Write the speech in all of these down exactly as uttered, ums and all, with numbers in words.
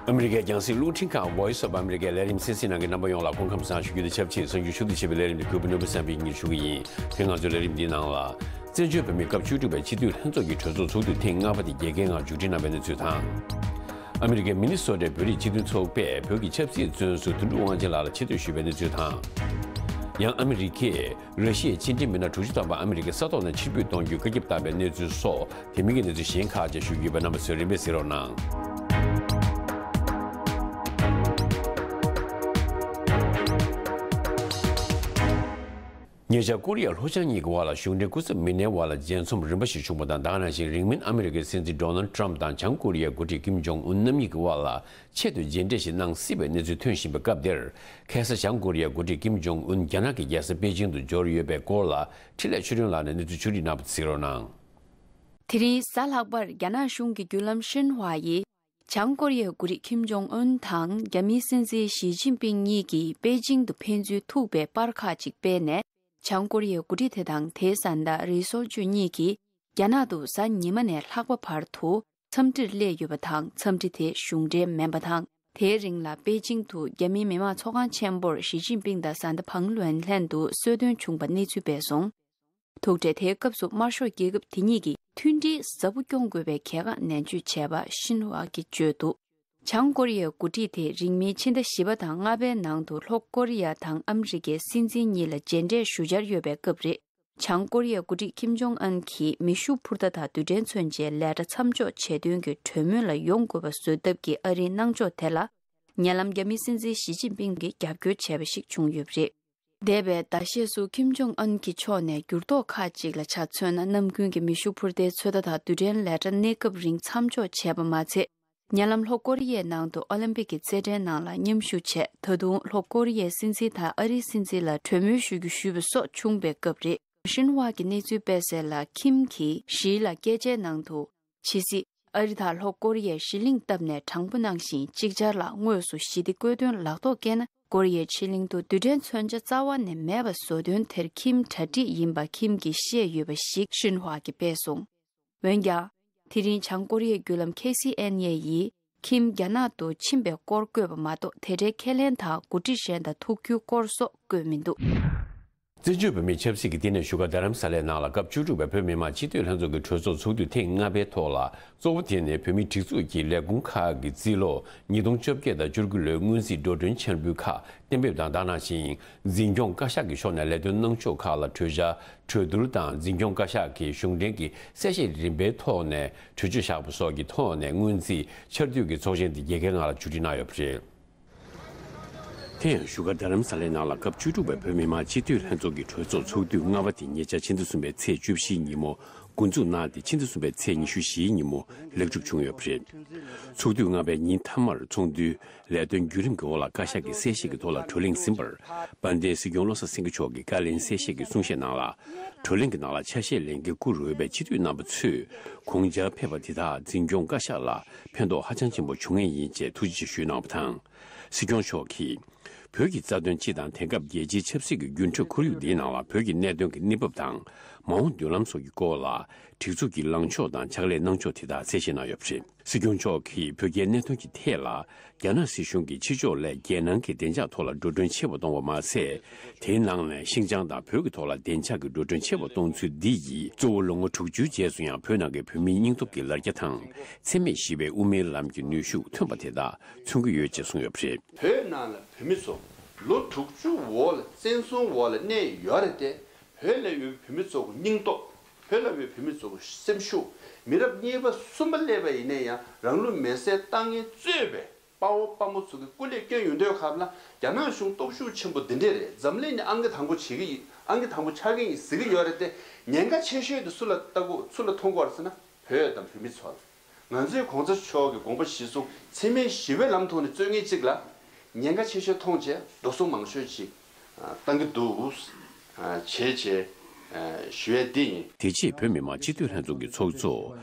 ཨ་མི་རི་ཀའི་རྒྱང་སྲིང་རླུང་འཕྲིན་ཁང་Voice of America་ལས་རིམ་གསན་གཟིགས་གནང་མཁན་རྣམ་པ་ཡོངས་ལ་སྐུ་ཁམས་བཟང་ཞུ་རྒྱུ་དང་ཆབས་ཅིག་གསར་འགྱུར་ཕྱོགས་བསྡུས་བྱས་པའི་ལས་རིམ་དེ་གུས་པ་ནོར་བུ་བསམ་འཕེལ་གྱིས་སྙན་ཞུ་གི་ཡིན། དེ་ང་ཚོའི་ལས་རིམ་འདིའི་ནང་ལ། བཙན་བྱོལ་བོད་མིའི་སྐབས་བཅུ་དྲུག་པའི་སྤྱི་འཐུས་ལྷན་ཚོགས་ཀྱི་གྲོས་ཚོགས་ཚོགས་དུས་ཐེངས་ལྔ་པ་དེ་རྒྱལ་ཁའི་ངང་མཇུག་སྒྲིལ་གནང་བའི་གནས་ཚུལ་དང་། ཨ་མི་རི་ཀའི་མི་ནི་སོ་ཊའི་བོད་རིགས་སྤྱི་མཐུན་ཚོགས་པས་བོད་ཀྱི་ཆབ་སྲིད་བཙོན་ཟུར་དོན་གྲུབ་དབང་ཆེན་ལགས་ལ་ཆེ་བསྟོད་ཞུས་པའི་གནས་ཚུལ་དང་། ཡང་ཨ་མི་རི་ཀས་ར་ཤི་ཡའི་ཕྱི་འབྲེལ་མི་སྣ་དྲུག་ཅུ་ཐམ་པ་ཨ་མི་རི་ཀའི་ས་ཐོག་ནས་ཕྱིར་འབུད་གཏོང་རྒྱུའི་བཀའ་ཁྱབ་བཏང་བའི་གནས་ཚུལ་སོགས་དེ་མིན་གྱི་གནས་ཚུལ་གཞན་ཁག་ཅིག་ཞུ་རྒྱུ་ཡོད་པས། རྣམ་པ་ཚོས་རིམ་པས་གཟིགས་རོགས་གནང་། ཉེ་ཆར་ཀོ་རི་ཡ་ལྷོ་བྱང་གཉིས་ཀྱི་དབར་ལ་གཞུང་འབྲེལ་སྐུ་ཚབ་མི་སྣའི་དབར་ལ་མཇལ་འཛོམས་རིམ་པ་ཞིག་བྱུང་བ་དང་། ད་ག་ནང་བཞིན་རིང་མིན་ཨ་མི་རི་ཀའི་སྲིད་འཛིན་Donald Trump་དང་བྱང་ཀོ་རི་ཡའི་འགོ་ཁྲིད་ཀིམ་ཇོང་ཨུན་རྣམ་གཉིས་ཀྱི་དབར་ལ་ཆེད་དུ་མཇལ་འཕྲད་ཞིག་གནང་སྲིད་པའི་གནས་ཚུལ་ཐོན་བཞིན་པའི་སྐབས་དེར། ཁ་སང་བྱང་ཀོ་རི་ཡའི་འགོ་ཁྲིད་ཀིམ་ཇོང་ཨུན་རྒྱ་ནག་གི་རྒྱལ་ས་པེ་ཅིང་དུ་འབྱོར་ཡོད་པའི་སྐོར་ལ་འཕྲིན་ལས་ཆོས་སྒྲོན་ལགས་ནས་གནས་ཚུལ་ཕྱོགས་བསྒྲིགས་གནང་བ་གཟིགས་རོགས་གནང་། དེ་རིང་གཟའ་ལྷག་པར་རྒྱ་ནག་གཞུང་གི་བརྒྱུད་ལམ་ཤིན་ཧྭ་ཡིས། བྱང་ཀོ་རི་ཡའི་འགོ་ཁྲིད་ཀིམ་ཇོང་ཨུན་དང་རྒྱ་མིའི་སྲིད་འཛིན་ཞི་ཅིན་ཕིང་གཉིས་ཀྱིས་པེ་ཅིང་དུ་ཕན་ཚུན་ཐུག་པའི་པར་ཁག་ཅིག་སྤེལ་ནས། བྱང་ཀོ་རི་ཡའི་འགོ་ཁྲིད་དེ་དང་དེའི་བཟའ་ཟླ་རི་སོལ་ཅུ་གཉིས་ཀྱིས་རྒྱ་ནག་ཏུ་གཟའ་ཉི་མ་ནས་ལྷག་པ་བར་དུ་འཚམས་འདྲིར་སླེབས་ཡོད་པ་དང་། འཚམས་འདྲི་དེ་གཞུང་འབྲེལ་མིན་པ་དང་། དེའི་རིང་ལ་པེ་ཅིང་དུ་རྒྱ་མིའི་མི་དམངས་ཚོགས་ཁང་ཆེན་པོར་ཞི་ཅིན་ཕིང་དང་བཟའ་ཟླ་ཕང་ལུན་ལྷན་དུ་གསོལ་སྟོན་བྱུང་པ་གནས་ཚུལ་སྤེལ་སོང་། ཐུག་འཕྲད་དེའི་སྐབས་སུ་དམར་ཤོག་རྒྱལ་ཁབ་དེ་གཉིས་ཀྱིས་མཐུན་སྒྲིལ་ཟབ་པོ་སྐྱོང་དགོས་པའི་གལ་འགངས་ནན་བརྗོད་བྱས་པ་ཤིན་ཧྭ་གིས་བརྗོད་འདུག་བྱང་ཀོ་རི་ཡའི་འགོ་ཁྲིད་དེ་རིང་མིན་ཕྱི་ཟླ་བཞི་པ་དང་ལྔ་པའི་ནང་དུ་ལྷོ་ཀོ་རི་ཡ་དང་ཨ་མི་རི་ཀའི་སྲིད་འཛིན་གཉིས་ལ་མཇལ་འཕྲད་ཞུ་འཆར་ཡོད་པའི་སྐབས་རེད། བྱང་ཀོ་རི་ཡའི་འགོ་ཁྲིད་ཀིམ་ཇོང་ཨན་གྱིས་མེ་ཤུགས་འཕུར་མདའ་དང་རྡུལ་ཕྲན་མཚོན་ཆའི་ལས་གྲྭ་མཚམས་འཇོག་བྱེད་དོན་གྱི་གྲོས་མོལ་ལ་ཡོང་དགོས་པ་བཟོ་ཐབས་ཀྱི་ཨ་རིའི་གནང་ཕྱོགས་དེ་ལ། ཉེ་ལམ་རྒྱ་མིའི་སྲིད་འཛིན་ཞི་ཅིན་ཕིང་གིས་རྒྱབ་སྐྱོར་བྱས་པ་ཞིག་བྱུང་ཡོད་པ་རེད། འདས་པའི་ཟླ་ཤས་སུ་ཀིམ་ཇོང་ཨན་གྱི་ཕྱོགས་ནས་འགྱུར་ལྡོག་ཁག་ཅིག་ལ་ཆ་མཚོན་ན། ནམ་རྒྱུན་གྱི་མེ་ཤུགས་འཕུར་མདའི་ཚོད་ལྟ་དང་རྡུལ་ཕྲན་ལས་གྲྭ་གནས་སྐབས་རིང་མཚམས་འཇོག་བྱས་པ་མ་ཚད། ཉེ་ལམ་ལྷོ་ཀོ་རི་ཡའི་ནང་དུ་ཨོ་ལིམ་པིག་གི་རྩེད་འགྲན་ནང་ལ་མཉམ་ཞུགས་བྱས། ད་དུང་ལྷོ་ཀོ་རི་ཡའི་སྲིད་འཛིན་དང་ཨ་རིའི་སྲིད་འཛིན་ལ་གྲོས་མོལ་ཞུ་རྒྱུ་ཞུས་པ་སོགས་བྱུང་བའི་སྐབས་རེད། ཤིན་ཧྭ་གི་གནས་ཚུལ་སྤེལ་གསལ་ལ། ཁིམ་གྱིས་ཞིའི་ལ་སྐད་ཆའི་ནང་དུ། ཇི་སྲིད་ཨ་རི་དང་ལྷོ་ཀོ་རི་ཡས་ཞི་གླིང་བཏབ་ནས་དྲང་པོ་གནང་ཞིང་། ཅིག་ཅར་ལ་དངོས་སུ་ཞི་བདེ་བཀོད་དོན་ལག་ཐོག་བཀལ་ན། ཀོ་རི་ཡའི་ཕྱེད་གླིང་དུ་རྡུལ་ཕྲན་མཚོན་ཆ་རྩ་བ་ནས་མེད་པ་བཟོ་དོན་དེར་ཁིམ་གྲ་སྒྲིག་ཡིན་པ་ཁིམ་གྱིས་བཤད་ཡོད་པ་ཞིག་ཤིན་ཧྭ་གིས་སྤེལ་སོང་། འོན་ཀྱང་། དེ་རིང་བྱང་ཀོ་རི་ཡའི་བརྒྱུད་ལམ་ཁེ་སི་ཨེན་ཨེ་ཡིས་ཁིམ་རྒྱ་ནག་ཏུ་ཕྱིན་པའི་སྐོར་བཀོད་པ་མ་གཏོགས། དེ་འབྲེལ་ཁས་ལེན་དང་འགོ་ཁྲིད་གཞན་དང་ཐུག་རྒྱུའི་སྐོར་སོགས་བཀོད་མི་འདུག། བཙན་བྱོལ་བོད་མིའི་ཆབ་སྲིད་ཀྱི་བསྟི་གནས་བཞུགས་སྒར་རྡ་རམ་ས་ལའི་ནང་ལ་སྐབས་བཅུ་དྲུག་པའི་བོད་མི་མང་སྤྱི་འཐུས་ལྷན་ཚོགས་ཀྱི་གྲོས་ཚོགས་ཚོགས་དུས་ཐེངས་ལྔ་པའི་ཐོག་ལ། གཙོ་བོ་དེ་ནི་བོད་མིའི་སྒྲིག་འཛུགས་ཀྱི་ལས་ཁུངས་ཁག་གི་རྩིས་ལོ་ཉིས་སྟོང་བཅོ་བརྒྱད་དང་བཅུ་དགུ་ལོའི་སྔོན་རྩིས་འགྲོ་གྲོན་ཕྱིར་འབུལ་ཁག་གཏན་འབེབས་དང་། ད་ག་ནང་བཞིན་འཛིན་སྐྱོང་བཀའ་ཤག་གི་ཕྱོགས་ནས་ལས་དོན་གནང་ཕྱོགས་ཁག་ལ་གྲོས་འཆར་གྲོས་བསྡུར་དང་། འཛིན་སྐྱོང་བཀའ་ཤག་གིས་གཞུང་འབྲེལ་གྱི་གསལ་བཤད་རིམ་པའི་ཐོག་ནས་གྲོས་ཆོད་བཞག་པ་སོགས་ཀྱི་ཐོག་ནས། སྔོན་རྩིས་ཆར་དུས་ཀྱི་ཚོགས་ཆེན་འདི་རྒྱལ་ཁའི་ངང་ལ་མཇུག་སྒྲིལ་གནང་ཡོད་པ་རེད། དེ་ཡང་བཞུགས་སྒར་རྡ་རམ་ས་ལའི་ནང་ལ་སྐབས་བཅུ་དྲུག་པའི་བོད་མི་མང་སྤྱི་འཐུས་ལྷན་ཚོགས་ཀྱི་གྲོས་ཚོགས་ཚོགས་དུས་ལྔ་པ་དེ་ཉེ་ཆར་ཕྱི་ཟླ་གསུམ་པའི་ཚེས་བཅུ་བཞི་ཉིན་མོ་འགོ་འཛུགས་གནང་སྟེ། ཕྱི་ཟླ་གསུམ་པའི་ཚེས་ཉི་ཤུ་བཞིའི་ཉིན་མོ་ལེགས་གྲུབ་བྱུང་ཡོད་པ་རེད། ཚོགས་དུས་ལྔ་པའི་ཉིན་མཐའ་མར་ཚོགས་འདུའི་ལས་དོན་བརྒྱུད་རིམ་གྱི་འོག་ལ། བཀའ་ཤག་གི་གསལ་བཤད་ཀྱི་ཐོག་ལ་བགྲོ་གླེང་ཟིན་པར། དཔལ་ལྡན་སྲིད་སྐྱོང་བློ་བཟང་སེང་གེ་མཆོག་གིས་བཀའ་ལན་གསལ་བཤད་ཀྱི་གསུང་བཤད་ནང་ལ། བགྲོ་གླེང་གི་ནང་ལ་ཆ་ཤས་ལེན་མཁན་བཀུར་འོས་པའི་སྤྱི་འཐུས་རྣམ་པ་ཚོས་དགོངས་འཆར་ཕེབས་པ་དེ་དག་འཛིན་སྐྱོང་བཀའ་ཤག་ལ་ཕན་ཐོགས་ཧ་ཅང་ཆེན་པོ་བྱུང་ངེས་ཡིན་ཅེས་ཐུགས་རྗེ་ཆེ་ཞུས་གནང་བ་དང་། སྲིད་སྐྱོང་མཆོག་གིས། བོད་ཀྱི་རྩ་དོན་སྤྱི་དང་། དེང་སྐབས་རྒྱལ་སྤྱིའི་ཆབ་སྲིད་ཀྱི་འགྱུར་འགྲོས་ཁོར་ཡུག་འདིའི་ནང་ལ་བོད་ཀྱི་གནད་དོན་གྱི་གནས་བབ་དང་། མ་འོངས་མདུན་ལམ་སོགས་ཀྱི་སྐོར་ལ། སྒྲིག་འཛུགས་ཀྱི་ལངས་ཕྱོགས་དང་ཕྱག་ལས་གནང་ཕྱོགས་དེ་དག་གསལ་བཤད་གནང་ཡོད་པ་རེད། སྲིད་སྐྱོང་མཆོག་གིས་བོད་རྒྱའི་གནད་དོན་གྱི་ཐད་ལ། རྒྱ་ནག་སྲིད་གཞུང་གིས་ཕྱི་ཕྱོགས་ལས་རྒྱལ་ནང་གི་བདེ་འཇགས་ཐོག་ལ་འགྲོ་གྲོན་ཆེ་བ་གཏོང་བ་མ་ཟད། དེའི་ནང་ནས་ཤིན་ཅང་དང་བོད་ཀྱི་ཐོག་ལ་བདེ་འཇགས་ཀྱི་འགྲོ་གྲོན་ཆེ་བ་གཏོང་ཚུལ་འདི་ཡིས། གཙོ་བོ་ལོ་ངོ་དྲུག་ཅུའི་རྗེས་སུ་ཡང་བོད་ནང་གི་བོད་མིའི་སྙིང་སྟོབས་ཀྱི་ལར་རྒྱ་དང་། འཚེ་མེད་ཞི་བའི་དབུ་མའི་ལམ་གྱི་ནུས་ཤུགས་ཐོན་པ་དེ་དག་མཚོན་གྱི་ཡོད་ཅེས་གསུངས་ཡོད་པ་རེད། བོད་ནང་ལ་བོད་མི་ཚོ་ལོ་དྲུག་ཅུ་འོག་ལ་བཙན་བཟུང་འོག་ལ་གནས་ཡོད་རེད་དེ། བོད་ལ་ཡོད་པའི་བོད་མི་ཚོ་གི་སྙིང་སྟོབས། བོད་ལ་ཡོད་པའི་བོད་མི་ཚོ་གི་སེམས་ཤུགས། མི་རབས་གཉིས་པ་གསུམ་པ་སླེབས་པ་ཡིན་ན་ཡང་རང་ལུས་མེར་སྲེག་བཏང་མཁན་གཙོས་པའི་དཔའ་བོ་དཔའ་མོ་ཚོ་གི་སྐུ་ལས་བསྐྱོན་ཡོང་དུས་སྐབས་ལ། རྒྱ་ནག་གཞུང་སྟོབས་ཤུགས་ཆེན་པོ་འདི་འདྲས་རེད། འཛམ་གླིང་ནས་ཨང་ཀི་དང་པོ་བྱེད་ཀྱི་ཡིན། ཨང་ཀི་དང་པོ་ཆགས་ཀྱི་ཡིན་ཟེར་གྱི་ཡོད་རེད་དེ། ཉེན་ཁ་ཆེ་ཤོས་དེ་སུ་ལ་ལྟ་དགོས། སུ་ལ་མཐོང་དགོས་རེད་ཟེར་ན། བོད་དང་བོད་མི་ཚོ་ལ། ང་ཚོའི་གོང་ས་མཆོག་གི་དགོངས་པ་གཞིར་བཟུང་འཚེ་མེད་ཞི་བའི་ལམ་ཐོག་ནས་རྩོད་མཁན་གཅིག་ལ་ཉེན་ཁ་ཆེ་ཤོས་མཐོང་བྱས་འགྲོ་སོང་མང་ཤོས་ཅིག་བཏང་གི་འདུག་བྱས་བྱས་ཞུ་ཡས་འདི་ཡིན། དེ་རྗེས་བོད་མི་མང་སྤྱི་འཐུས་ལྷན་ཚོགས་ཀྱི་ཚོགས་གཙོ་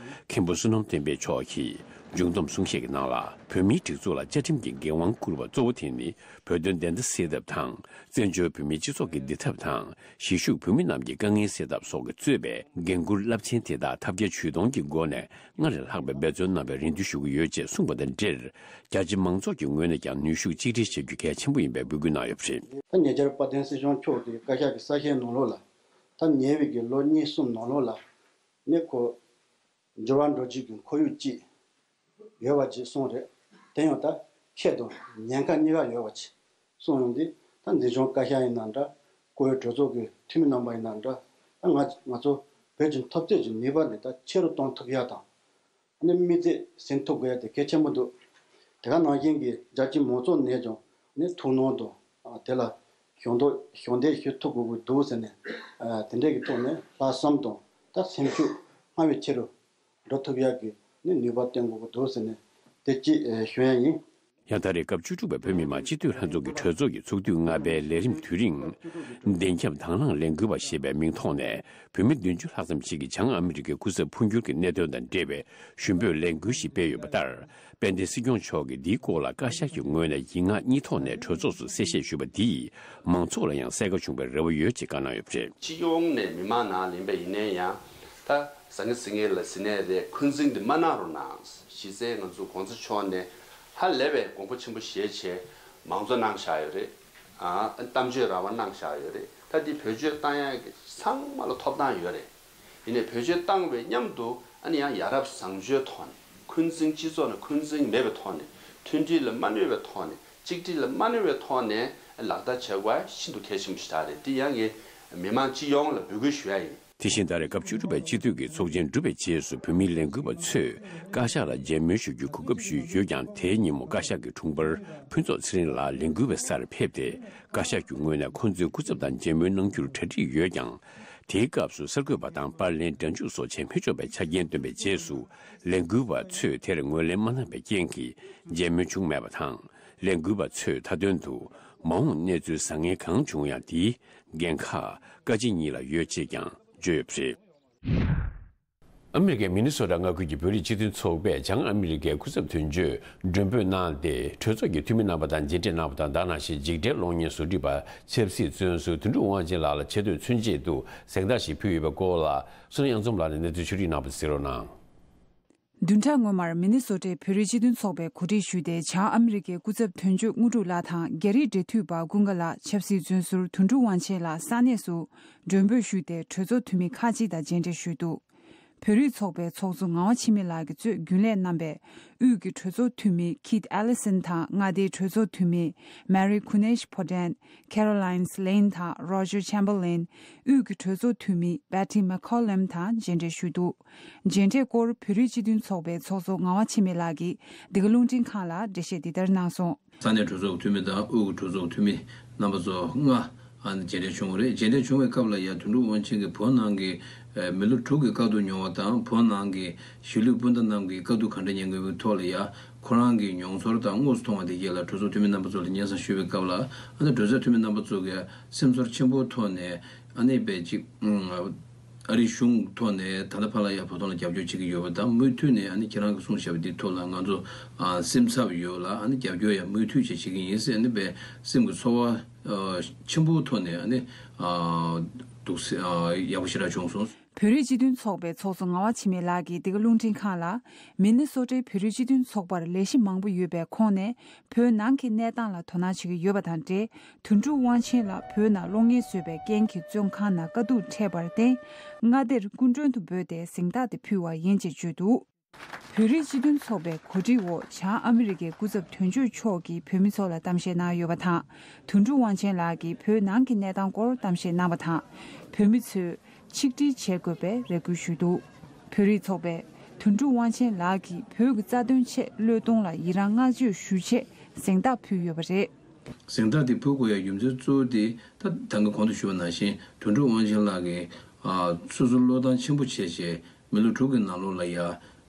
མཁན་པོ་བསོད་ནམས་བསྟན་འཕེལ་མཆོག་གིས་ མཇུག་བསྡོམས་གསུང་བཤད་ཀྱི་ནང་ལ། བོད་མིའི་སྒྲིག་འཛུགས་ལ་བཅའ་ཁྲིམས་ཀྱི་འགན་དབང་བསྐུར་བ་གཙོ་བོ་དེ་ནི། བོད་དོན་བདེན་མཐའ་གསལ་ཐབས་དང་། བཙན་བྱོལ་བོད་མིའི་སྤྱི་ཚོགས་ཀྱི་བདེ་ཐབས་དང་། གཞིས་བཞུགས་བོད་མི་རྣམས་ཀྱི་དཀའ་ངལ་སེལ་ཐབས་སོགས་ཀྱིས་གཙོས་པའི་འགན་འཁུར་རླབས་ཆེན་དེ་དག་ཐབས་བརྒྱ་ཇུས་སྟོང་གི་སྒོ་ནས་སྔར་ལས་ལྷག་པའི་འབད་བརྩོན་གནང་བའི་རེ་འདུན་ཞུ་གི་ཡོད་ཅེས་གསུངས་པ་དང་འབྲེལ། རྒྱ་ཆེ་མང་ཚོགས་ཀྱི་ངོས་ནས་ཀྱང་ནུས་ཤུགས་གཅིག་སྒྲིལ་བྱ་རྒྱུ་གལ་ཆེན་པོ་ཡིན་པའི་འབོད་སྐུལ་གནང་ཡོད་པ་རེད། ད་ཉེ་ཆར་དཔལ་ལྡན་སྲིད་སྐྱོང་མཆོག་གིས་བཀའ་ཤག་གི་གསལ་བཤད་ནང་ལོགས་ལ། ད་ཉེ་བའི་གི་ལོ་གཉིས་གསུམ་ནང་ལོགས་ལ་ནི་ཁོ་འགྱུར་བ་འགྲོ་བྱེད་ཀྱི་ཁོར་ཡུག་ཅིག་ཡོད་པ་ཅིག་གསུངས་རེད། དེ་ཡང་ད་ཁྱད་དང་ཉེན་ཁ་གཉིས་ཀ་ཡོད་པ་ཅིག་གསུངས་ཡོང་དུས། ད་འཛིན་སྐྱོང་བཀའ་ཤག་ཡིན་ན་འདྲ། བཀུར་འོས་གྲོས་ཚོགས་ཀྱི་འཐུས་མི་རྣམ་པ་ཡིན་ན་འདྲ། ད་ང་ང་ཚོ་བོད་ཀྱི་འཐབ་རྩོད་ཀྱི་ནུས་པ་འདི་ད་ཆེ་རུ་གཏོང་ཐུབ་ཡ་དང་། ནི་དམིགས་ཚད་ཟིན་ཐུབ་དགོས་ཡ་དེ་གལ་ཆེན་པོ་འདུག་དེ་ག་ནང་བཞིན་གྱི་རྒྱ་ཆེ་མང་ཚོགས་ནས་ཀྱང་ནི་ཐུགས་སྣང་དང་། ཨ། དེ་ལ་ཞུ་གཏུག་ཞུ་གཏུག་ཞུ་ཐུབ་དགོས་ཀྱི་འདུག་ཟེར་ནས། ཨ། དེ་འདྲས་ཀྱི་ཐོག་ནས་ལྷག་བསམ་དང་ད་སེམས་ཤུགས་སྔར་བས་ཆེ་རུ་འགྲོ་ཐུབ་ཡག་གི་ནི་ནུས་པ་བསྟན་དགོས་ཀྱི་འདུག་ཟེར་ནས་དེ་གཅིག་ཨེ་ཞུ་ཡ་ཡིན། ཡང་ད་རེས་སྐབས་བཅུ་དྲུག་པའི་བོད་མི་མང་སྤྱི་འཐུས་ལྷན་ཚོགས་ཀྱི་གྲོས་ཚོགས་ཀྱི་ཚོགས་དུས་ལྔ་པའི་ལས་རིམ་དུས་རིང་། བདེན་ཁྱབ་དྭང་བླངས་ལས་འགུལ་བ་ཞེས་པའི་མིང་ཐོག་ནས་བོད་མི་བདུན་ཅུ་ལྷག་ཙམ་ཞིག་གིས་བྱང་ཨ་མི་རི་ཀའི་སྐུ་ཚབ་འཕོ་འགྱུར་གྱི་གནད་དོན་དང་འབྲེལ་བའི་ཞུ་འབོད་ལས་འགུལ་ཞིག་སྤེལ་ཡོད་པ་ལྟར། དཔལ་ལྡན་སྲིད་སྐྱོང་མཆོག་གིས་འདིའི་སྐོར་ལ་བཀའ་ཤག་གི་ངོས་ནས་ཡིག་ངག་གཉིས་ཐོག་ནས་གྲོས་ཚོགས་སུ་གསལ་བཤད་ཞུས་པ་འདིས་མང་ཚོགས་ལ་ཡང་གསལ་ཁ་བྱུང་བའི་རེ་བ་ཡོད་ཅེས་བཀའ་གནང་ཡོད་པ་རེད། སྤྱི་ཡོངས་ནས་མི་མང་ནང་ལེན་པ་ཡིན་ན་ཡང་། ད་ཟང་ངེ་ཟིང་ངེ་ལ་ཟིན་ནས་རེད། འཁོན་འཛིན་འདི་མ་གནང་རོགས་གནང་། གཞི་རྩའི་ང་ཚོ་གོང་ས་མཆོག་ནས་ཧ་ལས་པའི་དགོངས་པ་ཆེན་པོ་བཞེས་བྱས་མང་གཙོ་གནང་བཞག་ཡོད་རེད། ཨ། གཏམ་བརྗོད་རང་དབང་གནང་བཞག་ཡོད་རེད། ད་འདི་བེད་སྤྱོད་བཏང་ཡག་གི་ཚང་མ་ལ་ཐོབ་ཐང་ཡོད་རེད། ཡིན་ནའི་བེད་སྤྱོད་བཏང་བའི་མཉམ་དུ་ཨ་ནི་ཡང་ཡ་རབས་བཟང་སྤྱོད་ཐོག་ནས། འཁོན་འཛིན་སྤྱི་ཚོགས་ནང་འཁོན་འཛིན་མེད་པའི་ཐོག་ནས། མཐུན་སྒྲིལ་ལ་མ་གནོད་པའི་ཐོག་ནས། གཅིག་སྒྲིལ་ལ་མ་གནོད་པའི་ཐོག་ནས་ལག་བསྟར་བྱེད་དགོས་པ་ཤིན་ཏུ་གལ་ཆེན་པོ་ཞིག་རེད། འདི་ཡང་ངས་མི་མང་སྤྱི་ཡོངས་ལ་འབོད་སྐུལ་ཞུ་ཡ་ཡིན། དེ་བཞིན་ད་རེས་སྐབས་བཅུ་དྲུག་པའི་སྤྱི་འཐུས་ཀྱི་ཚོགས་ཆེན་གྲུབ་པའི་རྗེས་སུ་བོད་མིའི་ལས་འགུལ་བ་ཚོས་བཀའ་ཤག་ལ་མཇལ་མོལ་ཞུ་རྒྱུའི་གོ་སྐབས་ཞུས་ཡོད་ཀྱང་། དེའི་ཉིན་མོ་བཀའ་ཤག་གི་དྲུང་འཕར་ཕུན་ཚོགས་ཚེ་རིང་ལགས་ལས་འགུལ་བའི་སར་ཕེབས་ཏེ། བཀའ་ཤག་གི་ངོས་ནས་ཁོང་ཚོའི་སྐུ་ཚབ་དང་མཇལ་མོལ་གནང་རྒྱུར་གྲ་སྒྲིག་ཡོད་ཀྱང་། དེའི་སྐབས་སུ་གསར་འགོད་པ་དང་པར་ལེན་སྒྲ་འཇུག་སོགས་བྱེད་མི་ཆོག་པའི་ཆ་རྐྱེན་བཏོན་པའི་རྗེས་སུ། ལས་འགུལ་བ་ཚོས་དེར་ངོས་ལེན་མ་གནང་བའི་རྐྱེན་གྱིས་མཇལ་མོལ་བྱུང་མེད་པ་དང་། ལས་འགུལ་བ་ཚོས་མཐའ་དོན་དུ་མ་འོངས་གནས་ཚུལ་བཟང་ངན་གང་བྱུང་ཡང་། དེའི་འགན་ཁག་བཀའ་སྤྱི་གཉིས་ལ་ཡོད་ཅེས་ཀྱང་བརྗོད་ཡོད་པ་རེད། ཨ་མི་རི་ཀའི་མི་ནི་སོ་ཊ་མངའ་ཁུལ་གྱི་བོད་རིགས་སྤྱི་མཐུན་ཚོགས་པས་བྱང་ཨ་མི་རི་ཀའི་སྐུ་ཚབ་དོན་གཅོད་མགྲོན་འབོད་གནང་སྟེ། གྲོས་ཚོགས་ཀྱི་འཐུས་མི་རྣམ་པ་དང་མཇལ་འཕྲད་གནང་བ་དང་། ད་ནང་བཞིན་འཇིགས་བྲལ་གློག་བརྙན་བཟོ་སྒྲིག་པ་ཆབ་སྲིད་བཙོན་ཟུར་དོན་གྲུབ་དབང་ཆེན་ལགས་ལ་ཆེ་བསྟོད་མཚོན་ཆེད་དུ་གཟེངས་རྟགས་ཤིག་ཕུལ་ཡོད་པའི་སྐོར་ལ། བསོད་ནམས་གཡང་འཛོམས་ལགས་ནས་གནས་ཚུལ་ཕྱོགས་སྒྲིག་གནང་བ་གཟིགས་རོགས་གནང་། བདུན་ཕྲག་སྔོན་མར་མི་ནི་སོ་ཊའི་བོད་རིགས་སྤྱི་མཐུན་ཚོགས་པས་གོ་སྒྲིག་ཞུས་ཏེ། བྱང་ཨ་མི་རི་ཀའི་སྐུ་ཚབ་དོན་གཅོད་དངོས་གྲུབ་ལགས་དང་། རྒྱ་རིགས་འབྲེལ་མཐུད་པ་ཀུན་དགའ་ལགས། ཆབ་སྲིད་བཙོན་ཟུར་དོན་གྲུབ་དབང་ཆེན་ལགས་ས་གནས་སུ་མགྲོན་འབོད་ཞུས་ཏེ། གྲོས་ཚོགས་འཐུས་མི་ཁག་ཅིག་དང་མཇལ་འཕྲད་ཞུས་འདུག་བོད་རིགས་ཚོགས་པའི་ཚོགས་གཙོ་ངག་དབང་འཆི་མེད་ལགས་ཀྱིས་གཙོས་རྒྱུན་ལས་རྣམ་པས། དབུས་ཀྱི་གྲོས་ཚོགས་འཐུས་མི་Keith Ellison དང་། མངའ་སྡེའི་གྲོས་ཚོགས་འཐུས་མི་Mary Kunesh-Potan། Caroline Lane དང་། Roger Chamberlain། དབུས་ཀྱི་གྲོས་ཚོགས་འཐུས་མི་Betty McCollum དང་མཇལ་འཕྲད་ཞུས་འདུག་མཇལ་འཕྲད་སྐོར་བོད་རིགས་སྤྱི་མཐུན་ཚོགས་པའི་ཚོགས་གཙོ་ངག་དབང་འཆི་མེད་ལགས་ཀྱིས་འདི་ག་རླུང་འཕྲིན་ཁང་ལ་འགྲེལ་བཤད་འདི་ལྟར་གནང་སོང་། ས་གནས་གྲོས་ཚོགས་འཐུས་མི་དང་དབུས་ཀྱི་གྲོས་ཚོགས་འཐུས་མི་རྣམ་པ་ཚོ་ལྔ་ཨ་ནི་མཇལ་འཕྲད་བྱུང་བ་རེད། མཇལ་འཕྲད་བྱུང་བའི་སྐབས་ལ་ཡང་དོན་གྲུབ་དབང་ཆེན་གྱིས་བོད་ནང་གི་ཨ་མི་ལོ་དྲུག་གི་བཀག་སྡོམ་མྱོང་བ་དང་། བོད་ནང་གི་གཞིས་ལུས་སྤུན་ཟླ་རྣམས་ཀྱིས་དཀའ་སྡུག་ག་འདྲ་མྱངས་དགོས་པའི་ཐོག་ལ་ཡང་ཁོ་རང་གི་མྱོང་ཚོར་དང་དངོས་སུ་མཐོང་བ་དེ་རྗེས་ལ་གྲོས་ཚོགས་འཐུས་མི་རྣམ་པ་ཚོ་ལ་སྙན་སེང་ཞུས་པའི་སྐབས་ལ། ཨ་ནི་གྲོས་ཚོགས་འཐུས་མི་རྣམ་པ་ཚོ་གིས་སེམས་ཚོར་ཆེན་པོའི་ཐོག་ནས་ཨ་ནི་དཔེ་ཅིག་ཨ་རིའི་གཞུང་ཐོག་ནས་ད་ལྟ་བར་ལ་ཡང་བོད་དོན་ལ་རྒྱབ་སྐྱོར་བྱེད་ཀྱི་ཡོད་པ་དང་། མུ་མཐུད་ནས་ཨ་ནི་ཁྱེད་རང་གིས་གསུངས་བཞག་པ་འདིའི་ཐོག་ལ་ང་ཚོ་ཨ་སེམས་འཚབ་ཡོད་ལ། ཨ་ནི་རྒྱབ་སྐྱོར་ཡང་མུ་མཐུད་བྱེད་བྱེད་ཀྱི་ཡིན་ཟེར། ཨ་ནི་དཔེ་སེམས་ཀྱི་ཚོར་བ་ཨ་ཆེན་པོའི་ཐོག་ནས་ཨ་ནི་ཨ་འདུག་སེ་ཨ་ཡག་པོ་ཞེ་དྲག་བྱུང་སོང་། བོད་རིགས་སྤྱི་མཐུན་ཚོགས་པའི་ཚོགས་གཙོ་ངག་དབང་འཆི་མེད་ལགས་ཀྱིས་འདི་ག་རླུང་འཕྲིན་ཁང་ལ། མི་ནི་སོ་ཊའི་བོད་རིགས་སྤྱི་མཐུན་ཚོགས་པར་ལས་གཞི་མང་པོ་ཡོད་པའི་ཁོངས་ནས། བོད་ནང་གི་གནས་སྟངས་ལ་དོ་སྣང་བྱེད་ཀྱི་ཡོད་པ་དང་འབྲེལ། དོན་གྲུབ་དབང་ཆེན་ལགས་བོད་ནང་གློག་བརྙན་བཟོས་པའི་རྐྱེན་གྱིས་བཙོན་ཁང་ནང་དཀའ་སྡུག་འཕྲད་པར་བརྟེན། མངའ་སྡེར་སྐུ་མགྲོན་དུ་འབོད་དེ་གཟེངས་རྟགས་དེ་ཕུལ་བ་ཡིན་ཅེས་བརྗོད་འདུག་བོད་རིགས་སྤྱི་མཐུན་ཚོགས་པའི་གོ་སྒྲིག་འོག་བྱང་ཨ་མི་རི་ཀའི་སྐུ་ཚབ་དོན་གཅོད་མཆོག་གིས་བོད་མི་ཚོ་ལ་གཏམ་བཤད་གནང་ཡོད་པ་དང་། དོན་གྲུབ་དབང་ཆེན་ལགས་ཀྱིས་བོད་ནང་གི་གནས་སྟངས་སྐོར་གཏམ་བཤད་གནང་བ་དང་། བོད་མི་ཚོས་ཆིག་སྒྲིལ་བྱེད་དགོས་པའི་རེ་སྐུལ་ཞུས་འདུག་བོད་རིགས་ཚོགས་པས་དོན་གྲུབ་དབང་ཆེན་ལགས་ཀྱིས་བོད་ཀྱི་རྩ་དོན་ཆེད་བློས་གཏོང་ལ་ཡི་རང་བསྔགས་བརྗོད་ཞུ་ཆེད་གཟེངས་རྟགས་ཕུལ་ཡོད་པ་རེད། གཟེངས་རྟགས་དེ་ཕུལ་དགོས་ཡ་རྒྱུ་མཚན་གཙོ་བོ་དེ། ད་ད་གིན་གོང་དུ་ཞུས་པ་ནང་བཞིན་དོན་གྲུབ་དབང་ཆེན་ལགས་ཀྱིས་ཨ་སོ་སོ་བློས་བཏང་ཆེན་པོ་བྱས་བྱས་མི་ལོ་དྲུག་གི་ནང་ལོགས་ལ་ཡ་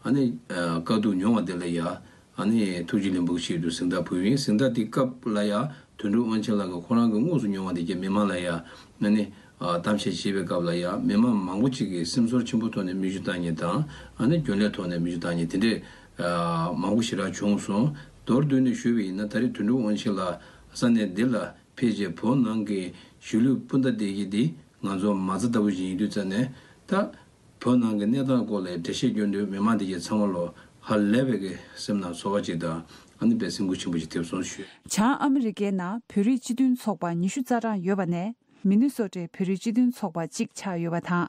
ཨ་ནི་ཨ་དཀའ་སྡུག་མྱོང་བ་དེ་ལ་ཡ་ཨ་ནི་ཐུགས་རྗེ་ལེགས་འབུལ་ཞིག་ཏུ་གཟེངས་རྟགས་ཕུལ་ཡིན། གཟེངས་རྟགས་དེ་སྐབས་ལ་ཡ་དོན་གྲུབ་དབང་ཆེན་ལགས་ཀྱིས་ཁོ་རང་གིས་དངོས་སུ་མྱོང་བ་དེ་རྒྱ་མི་མང་ལ་ཡ་ཨ་ནི་ཨ་གཏམ་བཤད་བྱེད་པའི་སྐབས་ལ་ཡ་མི་མང་མང་པོ་ཅིག་གིས་སེམས་ཚོར་ཆེན་པོ་ཐོག་ནས་མིག་ཆུ་བཏང་མཁན་དང་། ཨ་ནི་རྒྱུན་ལས་ཐོག་ནས་མིག་ཆུ་བཏང་མཁན་དེ་འདྲས་ མང་པོ་ཞེ་དྲག་བྱུང་སོང་། མདོར་བསྡུས་ནས་ཞུས་པ་ཡིན་ན། ད་རེས་དོན་གྲུབ་དབང་ཆེན་ལགས་ས་གནས་འདི་ལ་ཕེབས་རྗེས། བོད་ནང་གི་གཞིས་ལུས་སྤུན་ཟླ་སྡེ་དགེ་འདི་ང་ཚོ་མ་རྩ་ལྟ་བུ་ཞིག་ཡིན་དུས་ཙང་ནས། ད་བོད་ནང་གི་གནས་སྟངས་སྐོར་ལ་འགྲེལ་བཤད་སྐྱོན་དུས། མི་མང་འདི་གའི་ཚང་མ་ལོ་ཧ་ལས་པའི་གི་སེམས་ནང་ཚོར་བ་ཅིག་དང་། ཨ་ནི་དཔེ་སེམས་འགུལ་ཆེན་པོ་ཅིག་ཐེབས་སོང་ཞུ། བྱང་ཨ་མི་རི་ཀའི་ནང་བོད་རིགས་སྤྱི་མཐུན་ཚོགས་པ་ཉི་ཤུ་རྩ་གྲངས་ཡོད་པ་ནས། མི་ནི་སོ་ཊའི་བོད་རིགས་སྤྱི་མཐུན་ཚོགས་པ་གཅིག་ཆགས་ཡོད་པ་དང་།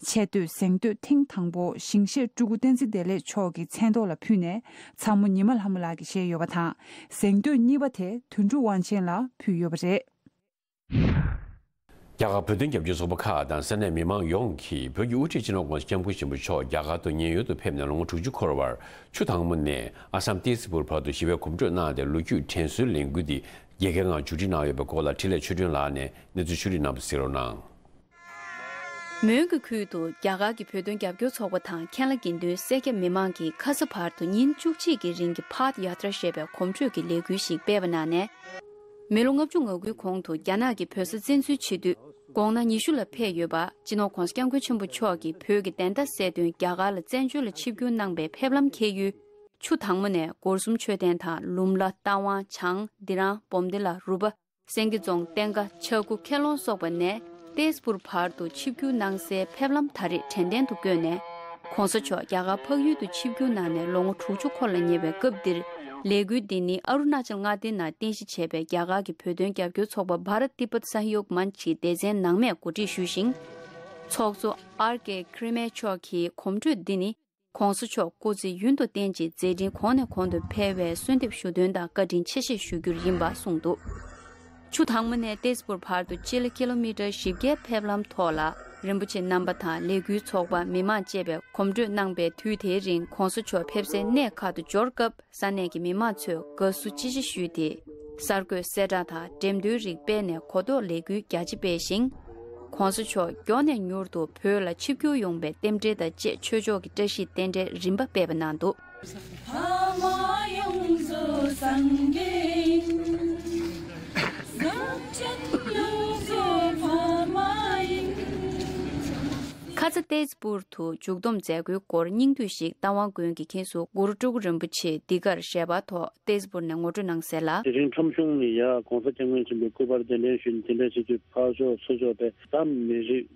ཆེས་མཐོའི་གཟེངས་བསྟོད་ཐེངས་དང་པོ་ཞིང་གཤེགས་སྤྲུལ་སྐུ་བསྟན་འཛིན་བདེ་ལེགས་མཆོག་གི་མཚན་ཐོག་ལ་ཕུལ་ནས། ཚ་མོ་ཉི་མ་ལྷ་མོ་ལགས་ཀྱིས་བཞེས་ཡོད་པ་དང་། གཟེངས་བསྟོད་གཉིས་པ་དེ་དོན་གྲུབ་དབང་ཆེན་ལ་ཕུལ་ཡོད་པ་རེད། རྒྱ་གར་བོད་དོན་རྒྱབ་སྐྱོར་ཚོགས་པ་ཁག་དང་ས་གནས་མི་མང་ཡོངས་ཀྱིས་བོད་ཀྱི་དབུ་ཁྲིད་སྤྱི་ནོར་༧གོང་ས་༧སྐྱབས་མགོན་ཆེན་པོ་མཆོག་རྒྱ་གར་དུ་ཉེན་གཡོལ་དུ་ཕེབས་ནས་ལོ་ངོ་དྲུག་ཅུ་འཁོར་བར། ཆུ་དྭངས་མོ་ནས་ཨ་སམ་ཏེ་ཛི་པུར་བར་དུ་ཞི་བའི་གོམ་བགྲོད་གནང་སྟེ། ལོ་རྒྱུས་དྲན་གསོའི་ལས་འགུལ་འདི་རྒྱལ་ཁའི་ངང་མཇུག་སྒྲིལ་གནང་ཡོད་པའི་སྐོར་ལ། འཕྲིན་ལས་ཆོས་སྒྲོན་ལགས་ནས་གནས་ཚུལ་ཕྱོགས་སྒྲིག་གནང་བ་གཟིགས་རོགས་གནང་། མོན་གྱི་ཁུལ་དུ་རྒྱ་གར་གྱི་བོད་དོན་རྒྱབ་སྐྱོར་ཚོགས་པ་དང་། མཁན་བླ་དགེ་འདུན་སེར་སྐྱ་མི་མང་གིས་ཁ་ས་བར་དུ་ཉིན་བཅུ་གཅིག་གི་རིང་གི་Path Yatra ཞེས་པའི་གོམ་བགྲོད་ཀྱི་ལས་འགུལ་ཞིག་སྤེལ་བ་གནང་ནས། མི་ལོ་ལྔ་བཅུ་ང་དགུའི་གོང་དུ་རྒྱ་ནག་གིས་བོད་ས་བཙན་འཛུལ་བྱེད་དུས། དགུང་ན་ཉི་ཤུ་ལ་ཕེབས་ཡོད་པ། སྤྱི་ནོར་༧གོང་ས་༧སྐྱབས་མགོན་ཆེན་པོ་མཆོག་གིས་བོད་ཀྱི་བདེན་མཐའ་གསལ་དོན། རྒྱ་གར་ལ་བཙན་བྱོལ་ལ་ཆིབས་བསྒྱུར་གནང་པའི་ཕེབས་ལམ་འཁེལ་ཡུལ། ཆུ་དྭངས་མོ་ནས་སྒོར་གསུམ་མཆོད་རྟེན་དང་། ལུམ་ལ། རྟ་དབང་། བྱང་། ལྡི་རང་། བོམ་སྡེ་ལ། རུ་པ། སེང་གེ་རྫོང་། བསྟན་དགའ། ཆ་གུ། ཁེ་ལོང་སོགས་པ་ནས་ཏེས་པུར་བར་དུ་ཆིབས་བསྒྱུར་གནང་སའི་ཕེབས་ལམ་ད་རེས་དྲན་རྟེན་དུ་བཀོད་ནས། ༸གོང་ས་མཆོག་རྒྱ་གར་འཕགས་ཡུལ་དུ་ཆིབས་བསྒྱུར་གནང་ནས་ལོ་ངོ་དྲུག་ཅུ་འཁོར་ལ་ཉེ་བའི་སྐབས་འདིར། ལས་འགུལ་འདི་ནི་ཨ་རུ་ན་ཅལ་མངའ་སྡེའི་ནང་རྟེན་གཞི་བྱས་པའི་རྒྱ་གར་གྱི་བོད་དོན་རྒྱབ་སྐྱོར་ཚོགས་པ་Bharat Tibet Sahyog Manch གི་སྡེ་ཚན་ནང་མས་གོ་སྒྲིག་ཞུས་ཤིང་། ཚོགས་གཙོ་ཨར་ཀེ་ཁི་རི་མེ་མཆོག་གིས་གོམ་བགྲོད་འདི་ནི། ༸གོང་ས་མཆོག་སྐུ་ཚེ་ཡུན་དུ་བརྟན་ཅིང་མཛད་འཕྲིན་གོང་ནས་གོང་དུ་འཕེལ་བའི་གསོལ་འདེབས་ཞུ་དོན་དང་བཀའ་དྲིན་ཆེ་ཞེས་ཞུ་རྒྱུ་ཡིན་པ་གསུངས་འདུག་ཆུ་དྭངས་མོ་ནས་ཏེས་པུར་བར་དུ་སྤྱི་ལེ་ཀི་ལོ་མི་ཊར་བཞི་བརྒྱའི་ཕེབས་ལམ་ཐོག་ལ། རིན་པོ་ཆེ་རྣམ་པ་དང་ལས་འགུལ་ཚོགས་པ། མི་མང་བཅས་པས་གོམ་བགྲོད་གནང་པའི་དུས་དེའི་རིང་༸གོང་ས་མཆོག་ཕེབས་སའི་གནས་ཁག་ཏུ་འབྱོར་སྐབས། ས་གནས་ཀྱི་མི་མང་ཚོས་དགའ་བསུ་ཅི་ཆེ་ཞུས་ཏེ། གསར་འགོད་གསལ་བསྒྲགས་དང་འགྲེམས་སྟོན་རིགས་སྤེལ་ནས་གོ་རྟོགས་ལས་འགུལ་རྒྱ་ཆེ་སྤེལ་ཞིང་། ༸གོང་ས་མཆོག་མགྱོགས་ནས་མྱུར་དུ་བོད་ལ་ཆིབས་བསྒྱུར་ཡོང་བའི་རྟེན་འབྲེལ་དང་བཅས། ཆོས་ཕྱོགས་ཀྱི་བཀྲ་ཤིས་རྟེན་འབྲེལ་རིམ་པ་སྤེལ་བ་གནང་འདུག་ཁ་ཚ་ཏེས་པུར་དུ་མཇུག་བསྡོམས་མཛད་སྒོའི་སྐོར་སྙིང་བསྡུས་ཤིག་རྟ་དབང་དགོན་གྱི་མཁན་ཟུར་གུ་རུ་སྤྲུལ་སྐུ་རིན་པོ་ཆེ་འདི་གར་ཞལ་པར་ཐོག་ཏེས་པུར་ནས་ངོ་སྤྲོད་གནང་གསལ་ལ། དེ་རིང་ཁྲོམ་གཞུང་ནས་ཡ་༸གོང་ས་༸སྐྱབས་མགོན་ཆེན་པོའི་སྐུ་པར་གདན་འདྲེན་ཞུས་ནས་དེ་འདྲ་བྱེད་དུས། ཕར་ཕྱོགས་ཚུར་ཕྱོགས་པའི་ད་མི་རིགས་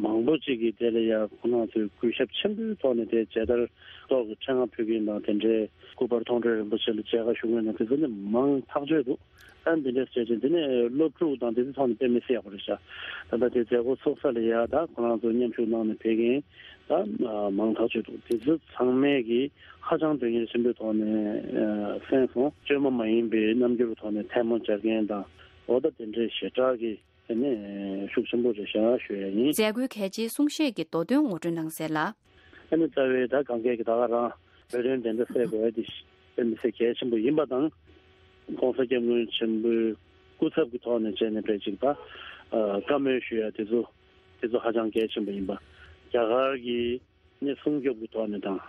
མང་པོ་ཅིག་གིས་དེ་ལ་ཡ་ཁོང་རྣམ་ཚོས་གུས་ཞབས་ཆེན་པོའི་ཐོག་ནས་དེ་མཇལ་དར་སོགས་ཀྱི་ཕྲེང་བ་ཕུལ་མཁན་དང་། དེ་འདྲའི་སྐུ་པར་མཐོང་གྲོལ་རིན་པོ་ཆེ་ལ་མཇལ་ཁ་ཞུ་མཁན་དང་། དེ་ཚོ་ནི་མང་ཐག་ཆོད་འདུག་ད་འདི་འདྲ་བྱས་ཙང་འདི་ནི་སློབ་ཕྲུག་དང་དེ་ཚོའི་ཐོག་ནས་དཔེ་མི་སྲིད་ཡག་པོ་རེད་ཤག་ད་ལྟ་དེ་མཛད་སྒོ་ཚུགས་ས་ལ་ཡ་ད་ཁོ་རང་ཚོ་མཉམ་ཞུགས་གནང་ནས་ཕེབས་མཁན་ད་མང་ཐག་ཆོད་འདུག་དེ་ཚོ་ཚང་མས་ཀྱིས་ཧ་ཅང་དོན་གཉེར་ཆེན་པོའི་ཐོག་ནས་གསན་སོང་། བཅོས་མ་མ་ཡིན་པའི་རྣམ་འགྱུར་ཐོག་ནས་ཐལ་མོ་སྦྱར་མཁན་དང་། འོ་ད་དེ་འདྲའི་ཞེ་དྲག་གི་དེ་ནས་ཤུགས་ཆེན་པོ་རེད་ཤག་ཞུ་ཡ་ཡིན། མཛད་སྒོའི་གལ་ཆེའི་གསུང་བཤད་ཀྱི་མདོ་དོན་ངོ་སྤྲོད་གནང་གསལ་ལ། ཨ་ནི་རྩ་བའི་ད་གང་གས་ཀྱི་ད་ག་རང་བོད་དོན་བདེན་མཐའ་གསལ་དགོས་ཡ་དེ་དཔེ་མི་སྲིད་གལ་ཆེན་པོ་ཡིན་པ་དང་། ༸གོང་ས་༸སྐྱབས་མགོན་ཆེན་པོའི་སྐུ་ཚབ་ཀྱི་ཐོག་ནས་བྱས་ནས་དཔེ་ཅིག་ད་བཀའ་མོལ་ཞུ་ཡ་དེ་ཚོ་དེ་ཚོ་ཧ་ཅང་གལ་ཆེན་པོ་ཡིན་པ། རྒྱ་གར་གྱི་ནི་སྲུང་སྐྱོབ་ཀྱི་ཐོག་ནས་དང་།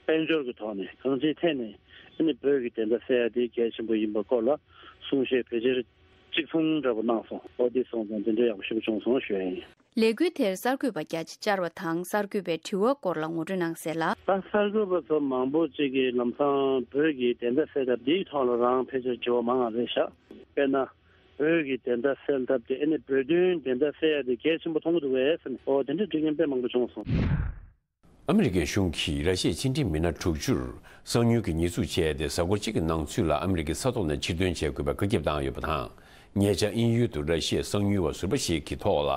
དཔལ་འབྱོར་གྱི་ཐོག་ནས་གང་ཅིའི་ཐད་ནས་ཨ་ནི་བོད་ཀྱི་བདེན་མཐའ་གསལ་ཡ་དེ་གལ་ཆེན་པོ་ཡིན་པ་སྐོར་ལ་གསུང་བཤད་ཕལ་ཆེར་གཅིག་མཚུངས་འདྲ་པོ་གནང་སོང་། འོ་དེ་སོང་ཙང་དེ་འདྲ་ཡག་པོ་ཞེ་པོ་བྱུང་སོང་ཞུ་ཡ་ཡིན། ལས་འགུལ་དེར་གསར་འགོད་པ་བརྒྱ་ཆ་བཅར་བ་དང་། གསར་འགོད་པའི་དྲི་བ་སྐོར་ལ་ངོ་སྤྲོད་གནང་གསལ་ལ། ད་གསར་འགོད་པ་ཚོ་མང་པོ་ཅིག་གིས་ལམ་སང་བོད་ཀྱི་བདེན་མཐའ་གསལ་ཐབས་འདིའི་ཐོག་ལ་རང་ཕལ་ཆེར་དྲི་བ་མང་བ་རེད་ཤག་དཔེར་ན། བོད་ཀྱི་བདེན་མཐའ་གསལ་ཐབས་དེ་ཨ་ནི་བོད་དོན་བདེན་མཐའ་གསལ་ཡ་དེ་གལ་ཆེན་པོ་མཐོང་གི་འདུག་གས་ཟེར་ནས། འོ་དེ་འདྲ་འདྲི་མཁན་དཔེ་མང་པོ་བྱུང་སོང་། ཨ་མི་རི་ཀའི་གཞུང་གིས་ར་ཤི་ཡའི་ཕྱི་འབྲེལ་མི་སྣ་དྲུག་ཅུར་གསང་ཉུལ་གྱི་ཉེས་འཛུགས་བྱས་ཏེ། གཟའ་འཁོར་གཅིག་གི་ནང་ཚུད་ལ་ཨ་མི་རི་ཀའི་ས་ཐོག་ནས་ཕྱིར་འདོན་བྱེད་དགོས་པའི་བཀའ་ཁྱབ་བཏང་ཡོད་པ་དང་། ཉེ་ཆར་དབྱིན་ཡུལ་དུ་ར་ཤི་ཡའི་གསང་ཉུལ་བ་ཟུར་པ་ཞིག་གི་ཐོག་ལ་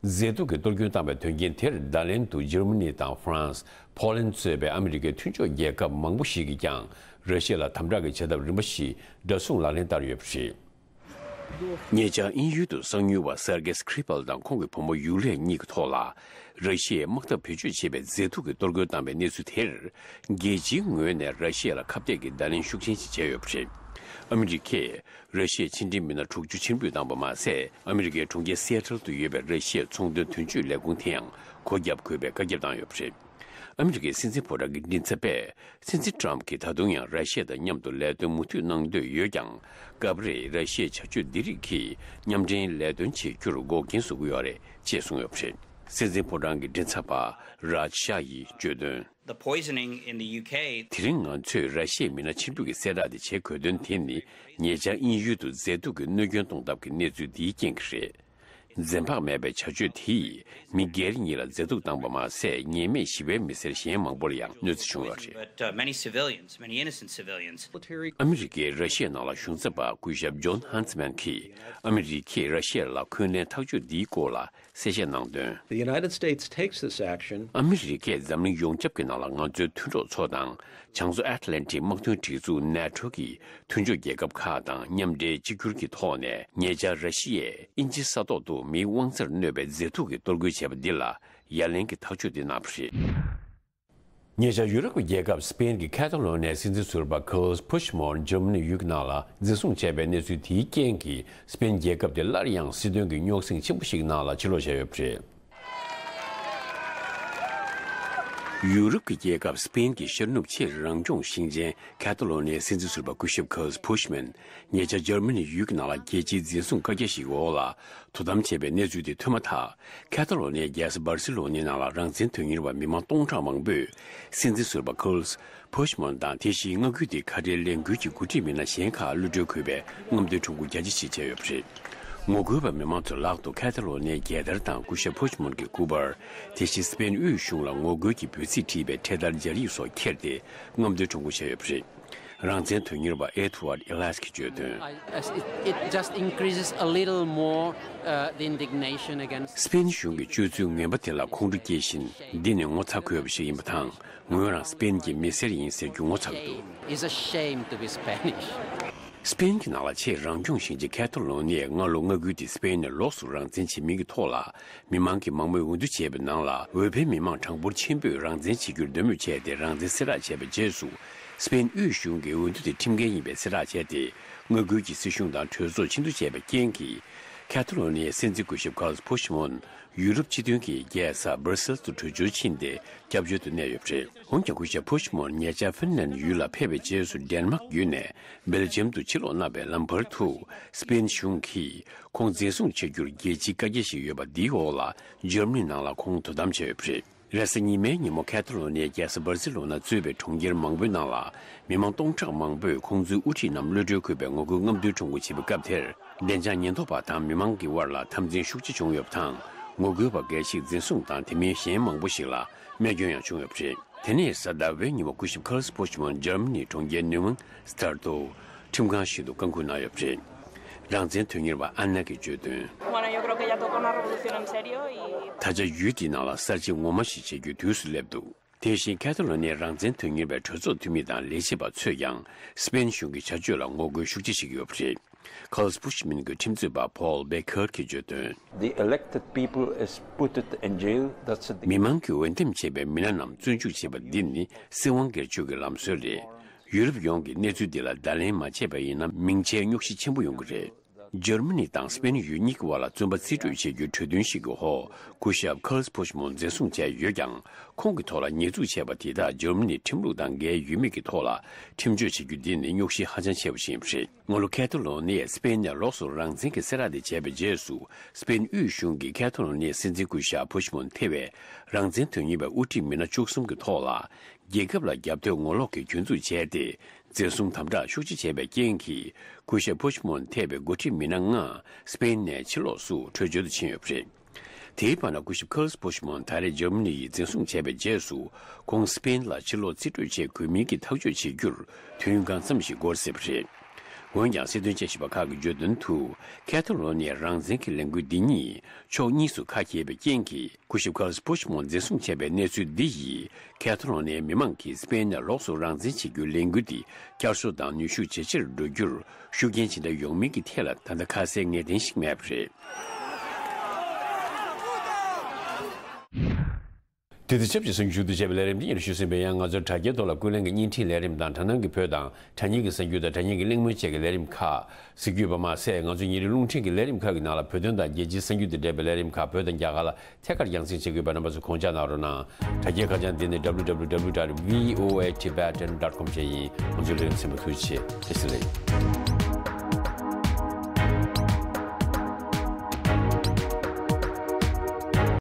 མཛེས་སྡུག་གི་གཏོར་སྐྱོན་བཏང་བའི་དོན་རྐྱེན་དེར་བརྡ་ལན་དུ་འཇར་མ་ནི་དང་ཧྥ་རན་སི། ཕོ་ལན་གཙོས་པའི་ཨ་མི་རི་ཀའི་མཐུན་ཕྱོགས་རྒྱལ་ཁབ་མང་པོ་ཞིག་གིས་ཀྱང་ར་ཤི་ཡ་ལ་དམ་དྲག་གི་བྱེད་ཐབས་རིམ་པ་ཞིག་འདྲ་མཚུངས་ལག་ལེན་བསྟར་ཡོད་པ་རེད། ཉེ་ཆར་དབྱིན་ཡུལ་དུ་གསང་ཉུལ་བ་སར་གེ་སི་ཁི་རི་པལ་དང་ཁོང་གི་བུ་མོ་ཡུ་ལེ་གཉིས་ཀྱི་ཐོག་ལ་ར་ཤི་ཡས་དམག་འཐབ་བེད་སྤྱོད་བྱས་པའི་མཛེས་སྡུག་གི་གཏོར་རྒོལ་བཏང་བའི་གནས་ཚུལ་དེར། རྒྱལ་སྤྱིའི་ངོས་ནས་ར་ཤི་ཡ་ལ་ཁ་གཏད་ཀྱི་བརྡ་ལན་ཤུགས་ཆེན་ཞིག་བྱས་ཡོད་པ་རེད། ཨ་མི་རི་ཀས་ར་ཤི་ཡའི་ཕྱི་འབྲེལ་མི་སྣ་དྲུག་ཅུ་ཕྱིར་འབུད་བཏང་པ་མ་ཟད། ཨ་མི་རི་ཀའི་གྲོང་ཁྱེར་སེ་ཨ་ཊལ་དུ་ཡོད་པའི་ར་ཤི་ཡའི་ཚོང་དོན་དོན་གཅོད་ལས་ཁུངས་དེ་ཡང་སྒོ་བརྒྱབ་དགོས་པའི་བཀའ་ཁྱབ་བཏང་ཡོད་པ་རེད། ཨ་མི་རི་ཀའི་སྲིད་འཛིན་ཕོ་བྲང་གི་མགྲིན་ཚབ་པས། སྲིད་འཛིན་ཊམ་གྱིས་ད་དུང་ཡང་ར་ཤི་ཡ་དང་མཉམ་དུ་ལས་དོན་མུ་མཐུད་གནང་འདོད་ཡོད་ཀྱང་། སྐབས་རེ་ར་ཤི་ཡའི་བྱ་སྤྱོད་འདི་རིགས་ཀྱིས་མཉམ་འབྲེལ་ལས་དོན་བྱེད་རྒྱུར་འགོག་རྐྱེན་བཟོ་གི་ཡོད་རེད་ཅེས་གསུངས་ཡོད་པ་རེད། སྲིད་འཛིན་ཕོ་བྲང་གི་མགྲིན་ཚབ་པ་རཱཇ་ཤཱ་ཡིས་བརྗོད་དོན། The poisoning in the U K. དེ་རིང་ང་ཚོས་ར་ཤི་ཡའི་མི་སྣ་ཕྱིར་འབུད་ཀྱི་གསལ་བསྒྲགས་དེ་བྱེད་དགོས་དོན་དེ་ནི། ཉེ་ཆར་དབྱིན་ཡུལ་དུ་མཛེས་སྡུག་གི་གནོད་སྐྱོན་གཏོང་ཐབས་ཀྱི་གནས་ཚུལ་འདིའི་རྐྱེན་གྱིས་རེད། འཛེམ་བག་མེད་པའི་བྱ་སྤྱོད་དེས་མི་སྒེར་གཉིས་ལ་མཛེས་སྡུག་བཏང་པ་མ་ཟད། ཉེས་མེད་ཞི་བའི་མི་སེར་གཞན་མང་པོར་ཡང་གནོད་འཚེ་བྱུང་ཡོད་རེད། But uh, many civilians, many innocent civilians. ཨ་མི་རི་ཀས་ར་ཤི་ཡའི་ནང་ལ་གཞུང་ཚབ་པ་སྐུ་ཞབས་ཇོན་ཧན་སི་མན་གྱིས། ཨ་མི་རི་ཀས་ར་ཤི་ཡ་ལ་འཁོན་ལན་ཐག་གཅོད་འདིའི་སྐོར་ལ་གསལ་བཤད་གནང་དོན། The United States takes this action. ཨ་མི་རི་ཀས་འཛམ་གླིང་ཡོངས་ཁྱབ་ཀྱི་ནང་ལ་ང་ཚོའི་མཐུན་གྲོགས་ཚོ་དང་། བྱང་མཚོ་ཨེཊ་ལན་ཊིག་དམག་དོན་སྒྲིག་འཛུགས་ནེ་ཊོ་གི་མཐུན་ཕྱོགས་རྒྱལ་ཁབ་ཁག་དང་མཉམ་འབྲེལ་གཅིག་གྱུར་གྱི་ཐོག་ནས། ཉེ་ཆར་ར་ཤི་ཡས་དབྱིན་ཇི་ས་ཐོག་ཏུ་མིའི་དབང་རྩར་གནོད་པའི་མཛེས་སྡུག་གི་གཏོར་རྒོལ་བྱས་པ་འདི་ལ་ཡ་ལན་གྱི་ཐག་གཅོད་དེ་གནང་བ་རེད། ཉེ་ཆར་ཡུ་རོབ་ཀྱི་རྒྱལ་ཁབ་སི་པེན་གྱི་ཁ་ཐ་ལོ་ནིའི་སྲིད་འཛིན་ཟུར་པ་ཁཱརལ་ཕུཆ་མོར་འཇར་མ་ནི་ཡུལ་གྱི་ནང་ལ་འཛིན་བཟུང་བྱས་པའི་གནས་ཚུལ་དེའི་རྐྱེན་གྱིས། སི་པེན་རྒྱལ་ཁབ་དེ་སླར་ཡང་སྲིད་དོན་གྱི་རྙོག་ཟིང་ཆེན་པོ་ཞིག་ནང་ལ་ཕྱིར་ལོག་བྱས་ཡོད་པ་རེད། ཡུ་རོབ་ཀྱི་རྒྱལ་ཁབ་སི་པེན་གྱི་ཤར་ནུབ་ཕྱེད་རང་སྐྱོང་ཞིང་ཆེན་ཁ་ཐ་ལོ་ནིའི་སྲིད་འཛིན་ཟུར་པ་སྐུ་ཞབས་ཁཱརལ་ཕུཆ་མན། ཉེ་ཆར་འཇར་མ་ནི་ཡུལ་གྱི་ནང་ལ་རྒྱལ་སྤྱིའི་འཛིན་བཟུང་བཀའ་རྒྱ་ཞིག་གི་འོག་ལ་དོ་དམ་བྱས་པའི་གནས་ཚུལ་དེ་ཐོན་མ་ཐག་ཁ་ཐ་ལོ་ནིའི་རྒྱལ་ས་སྦར་སི་ལོ་ནིའི་ནང་ལ་རང་བཙན་དོན་གཉེར་བ་མི་མང་སྟོང་ཕྲག་མང་པོས་སྲིད་འཛིན་ཟུར་པ་ཁཱརལ་ཕུཆ་མན་དང་། དེ་བཞིན་མངའ་ཁུལ་དེའི་ཁ་བྲལ་ལས་འགུལ་གྱི་འགོ་ཁྲིད་མི་སྣ་གཞན་ཁག་གློད་གྲོལ་དགོས་པའི་རྔམ་སྟོན་ཁྲོམ་སྐོར་རྒྱ་ཆེ་ཞིག་བྱས་ཡོད་པ་རེད། ངོ་རྒོལ་བ་མི་མང་ཚོའི་ལག་ཏུ་ཁ་ཐ་ལོ་ནིའི་རྒྱལ་དར་དང་སྐུ་ཞབས་ཕུཆ་མན་གྱི་སྐུ་པར། དེ་བཞིན་སི་པེན་དབུས་གཞུང་ལ་ངོ་རྒོལ་གྱི་འབོད་ཚིག་བྲིས་པའི་འཕྲེད་དར་སྦྱར་ཡིག་སོགས་འཁྱེར་ཏེ་རྔམ་སྟོན་ཁྲོམ་སྐོར་བྱས་ཡོད་པ་རེད། རང་བཙན་དོན་གཉེར་བ་ཨེ་ཐུ་ཨར་ཨེ་ལཱས་ཀྱིས་བརྗོད་དོན། I- as it, it just increases a little more uh, the indignation against. སི་པེན་གཞུང་གི་སྤྱོད་ཚུལ་ངན་པ་དེ་ལ་ཁོང་ཁྲོ་སྐྱེས་ཤིང་། འདི་ནི་ངོ་ཚ་དགོས་པ་ཞིག་ཡིན་པ་དང་། ངོས་རང་སི་པེན་གྱི་མི་སེར་ཡིན་ཟེར་རྒྱུ་ངོ་ཚ་གི་འདུག It's a shame to be Spanish. སི་པེན་གྱི་ནང་ལ་ཕྱེད་རང་སྐྱོང་ཞིང་ཆེན་ཁ་ཐ་ལོ་ནི་ཡའི་སྔ་ལོ་མངའ་ཁུལ་དེ་སི་པེན་ནས་ལོགས་སུ་རང་བཙན་བྱེད་མིན་གྱི་ཐོག་ལ། མི་མང་གིས་མང་མོས་འོས་བསྡུ་བྱས་པའི་ནང་ལ། འོས་འཕེན་མི་མང་གྲངས་འབོར་ཆེན་པོས་རང་བཙན་བྱེད་རྒྱུར་འདོད་མོས་བྱས་ཏེ། རང་བཙན་གསལ་བསྒྲགས་བྱས་པའི་རྗེས་སུ། སི་པེན་དབུས་གཞུང་གིས་འོས་བསྡུ་དེ་ཁྲིམས་འགལ་ཡིན་པའི་གསལ་བསྒྲགས་བྱས་ཏེ། མངའ་ཁུལ་གྱི་སྲིད་གཞུང་དང་གྲོས་ཚོགས་ཕྱིན་བསྡུ་བྱས་པའི་རྐྱེན་གྱིས། ཁ་ཐ་ལོ་ནི་ཡའི་སྲིད་འཛིན་སྐུ་ཞབས་ཁཱརལ་ཕུཆ་མན། ཡུ་རོབ་སྤྱི་མཐུན་གྱི་རྒྱལ་ས་སྦར་སེལ་དུ་བྲོས་བྱོལ་ཕྱིན་ཏེ། སྐྱབས་བཅོལ་དུ་གནས་ཡོད་པ་རེད། འོན་ཀྱང་སྐུ་ཞབས་ཕུཆ་མན་ཉེ་ཆར་ཧྥིན་ལན་ཡུལ་ལ་ཕེབས་པའི་རྗེས་སུ། ཌེན་མཱག་བརྒྱུད་ནས་སྦེལ་ཇམ་དུ་ཕྱིར་ལོག་གནང་བའི་ལམ་བར་དུ། སི་པེན་གཞུང་གིས་ཁོང་འཛིན་བཟུང་བྱ་རྒྱུར་རྒྱལ་སྤྱིའི་བཀའ་རྒྱ་ཞིག་ཡོད་པ་འདིའི་འོག་ལ། འཇར་མ་ནི་ནང་ལ་ཁོང་དོ་དམ་བྱས་ཡོད་པ་རེད། རེས་གཟའ་ཉི་མའི་ཉིན་མོ་ཁ་ཐ་ལོ་ནི་ཡའི་རྒྱལ་ས་སྦར་སི་ལོ་ན་གཙོས་པའི་གྲོང་ཁྱེར་མང་པོའི་ནང་ལ། མི་མང་སྟོང་ཕྲག་མང་པོས་ཁོང་ཚོའི་དབུ་ཁྲིད་རྣམས་གློད་གྲོལ་དགོས་པའི་ངོ་རྒོལ་རྔམ་སྟོན་ཁྲོམ་སྐོར་བྱེད་པའི་སྐབས་དེར། བདེ་འཇགས་ཉེན་རྟོག་པ་དང་མི་མང་གི་དབར་ལ་འཐབ་འཛིང་ཤུགས་ཆེ་བྱུང་ཡོད་པ་དང་། ངོ་རྒོལ་བ་འགའ་ཞིག་འཛིན་བཟུང་དང་། དེ་མིན་གཞན་མང་པོ་ཞིག་ལ་རྨས་སྐྱོན་ཡང་བྱུང་ཡོད་པ་རེད། དེ་ནས་གཟའ་ཟླ་བའི་ཉིན་མོ་སྐུ་ཞབས་ཁཱརལ་ཕུཆ་མན་འཇར་མ་ནིའི་གྲོང་ཁྱེར་ནིའུ་མུན་སི་ཐར་དུ་ཁྲིམས་ཁང་ཞིག་ཏུ་བཀའ་འཁུར་གནང་ཡོད་པ་རེད། རང་བཙན་དོན་གཉེར་བ་ཨན་ན་གིས་བརྗོད་དོན། Bueno, yo creo que ya tocó una revolución en serio y ད་ཆ་ཡུལ་འདིའི་ནང་ལ་གསར་བརྗེ་ངོ་མ་ཞིག་བྱེད་རྒྱུའི་དུས་སུ་སླེབས་འདུག་དེ་བཞིན་ཁ་ཐ་ལོ་ནིའི་རང་བཙན་དོན་གཉེར་བའི་གྲོས་ཚོགས་འཐུས་མི་དང་ལས་བྱེད་པ་ཚོས་ཀྱང་སི་པེན་གཞུང་གི་བྱ་སྤྱོད་ལ་ངོ་རྒོལ་ཤུགས་ཆེ་བྱེད་ཀྱི་ཡོད་པ་རེད། ཁཱརལ་ཕུཆ་མན་གྱི་ཁྲིམས་རྩོད་པ་ཕོལ་བེ་ཁར་གྱིས་བརྗོད་དོན། The elected people is put it in jail. That's the མི་མང་གིས་འོས་འདེམས་བྱས་པའི་མི་སྣ་རྣམས་བཙོན་འཇུག་བྱེད་པ་འདི་ནི་སྲིད་དབང་སྒེར་གཅོད་ཀྱི་ལམ་སྲོལ་རེད། ཡུ་རོབ་ཡོངས་ཀྱིས་གནས་ཚུལ་འདི་ལ་བརྡ་ལན་མ་བྱས་པ་ཡིན་ན། མིང་ཆད་རྙོག་གཞི་ཆེན་པོ་ཡོང་གི་རེད། འཇར་མ་ནི་དང་སི་པེན་ཡུལ་གཉིས་ཀྱི་དབར་ལ་བཙོན་པ་རྩིས་སྤྲོད་བྱེད་རྒྱུའི་གྲོས་མཐུན་ཞིག་གི་འོག་སྐུ་ཞབས་ཁཱརལ་ཕུཆ་མན་འཛིན་བཟུང་བྱས་ཡོད་ཀྱང་། ཁོང་གི་ཐོག་ལ་ཉེས་འཛུགས་བྱས་པ་དེ་དག་འཇར་མ་ནིའི་ཁྲིམས་ལུགས་དང་འགལ་ཡོད་མེད་ཀྱི་ཐོག་ལ་ཁྲིམས་གཅོད་བྱེད་རྒྱུ་འདི་ནི་རྙོག་གཞི་ཧ་ཅང་ཆེ་བ་ཞིག་ཡིན་པ་རེད། སྔ་ལོ་ཁ་ཐ་ལོ་ནི་ཡས་སི་པེན་ནས་ལོགས་སུ་རང་བཙན་གྱི་གསལ་བསྒྲགས་དེ་བྱས་པའི་རྗེས་སུ། སི་པེན་དབུས་གཞུང་གིས་ཁ་ཐ་ལོ་ནི་ཡའི་སྲིད་འཛིན་སྐུ་ཞབས་ཕུཆ་མན་ཐེ་བའི་རང་བཙན་དོན་གཉེར་བའི་དབུ་ཁྲིད་མི་སྣ་བཅུ་གསུམ་གྱི་ཐོག་ལ། རྒྱལ་ཁབ་ལ་རྒྱབ་གཏོད་ངོ་ལོག་གི་སྐྱོན་འཛུགས་བྱས་ཏེ། འཛིན་བཟུང་དམ་དྲག་ཤུགས་ཆེ་བྱས་པའི་རྐྱེན་གྱིས། སྐུ་ཞབས་ཕུཆ་མན་ཐེ་བའི་འགོ་ཁྲིད་མི་སྣ་ལྔ་སི་པེན་ནས་ཕྱིར་ལོགས་སུ་བྲོས་བྱོལ་དུ་ཕྱིན་ཡོད་པ་རེད། དེའི་བར་ན་སྐུ་ཞབས་ཁཱརལ་ཕུཆ་མན་ད་རེས་འཇར་མ་ནི་ཡིས་འཛིན་བཟུང་བྱས་པའི་རྗེས་སུ། ཁོང་སི་པེན་ལ་ཕྱིར་ལོག་རྩིས་སྤྲོད་བྱེད་དགོས་མིན་གྱི་ཐག་གཅོད་བྱེད་རྒྱུར་དུས་ཡུན་གང་འཚམ་ཞིག་འགོར་སྲིད་པ་རེད། འོན་ཀྱང་། སྲིད་དོན་དཔྱད་ཞིབ་པ་ཁག་གིས་བརྗོད་དོན་དུ། ཁ་ཐ་ལོ་ནི་ཡའི་རང་བཙན་གྱི་ལས་འགུལ་འདི་ཉིད་ཕྱོགས་གཉིས་སུ་ཁ་གྱེས་པའི་རྐྱེན་གྱིས། སྐུ་ཞབས་ཁཱརལ་ཕུཆ་མན་འཛིན་བཟུང་བྱས་པའི་གནས་ཚུལ་འདི་ཡིས། ཁ་ཐ་ལོ་ནི་ཡའི་མི་མང་གིས་སི་པེན་ནས་ལོགས་སུ་རང་བཙན་བྱེད་རྒྱུའི་ལས་འགུལ་འདི་བསྐྱར་གསོ་དང་ནུས་ཤུགས་ཇེ་ཆེར་འགྲོ་རྒྱུར་ཤུགས་རྐྱེན་ཇི་འདྲ་ཡོང་མིན་གྱི་ཐད་ལ་ད་ལྟ་ཁ་གསལ་ངེས་གཏན་ཞིག་མེད་པ་རེད། དེ་དང་ཆབས་ཅིག་གསར་འགྱུར་ཞུ་གཏུག་བྱས་པའི་ལས་རིམ་འདི་ཉིད་ཞུ་ཟིན་པའི། ཡང་ང་ཚོའི་དྲ་རྒྱའི་ཐོག་ལ་ཀུན་གླེང་གི་བརྙན་འཕྲིན་ལས་རིམ་དང་། དྲ་སྣང་གི་བོད་དང་དྲ་བརྙན་གྱི་གསར་འགྱུར་དང་། དྲ་བརྙན་གྱི་གླེང་མོལ་བཅས་ཀྱི་ལས་རིམ་ཁག་གཟིགས་རྒྱུ་ཡོད་པ་མ་ཟད། ང་ཚོའི་ཉིན་རེའི་རླུང་འཕྲིན་གྱི་ལས་རིམ་ཁག་གི་ནང་ལ་བོད་དོན་དང་རྒྱལ་སྤྱིའི་གསར་འགྱུར་དང་འབྲེལ་བའི་ལས་རིམ་ཁག་བོད་དང་རྒྱ་གར་ལ་ཐད་ཀར་རྒྱང་སྲིང་བྱེད་དགོས་པའི་རྣམ་པ་ཚོ་དགོངས་འཇགས་གནང་རོགས་གནང་། དྲ་རྒྱའི་ཁ་བྱང་འདི་ནི་www.voatibetan.com བཅས་ཡིན། ང་ཚོའི་ལས་རིམ་གསན་པར་ཐུགས་རྗེ་ཆེ། བཀྲ་ཤིས་བདེ་ལེགས།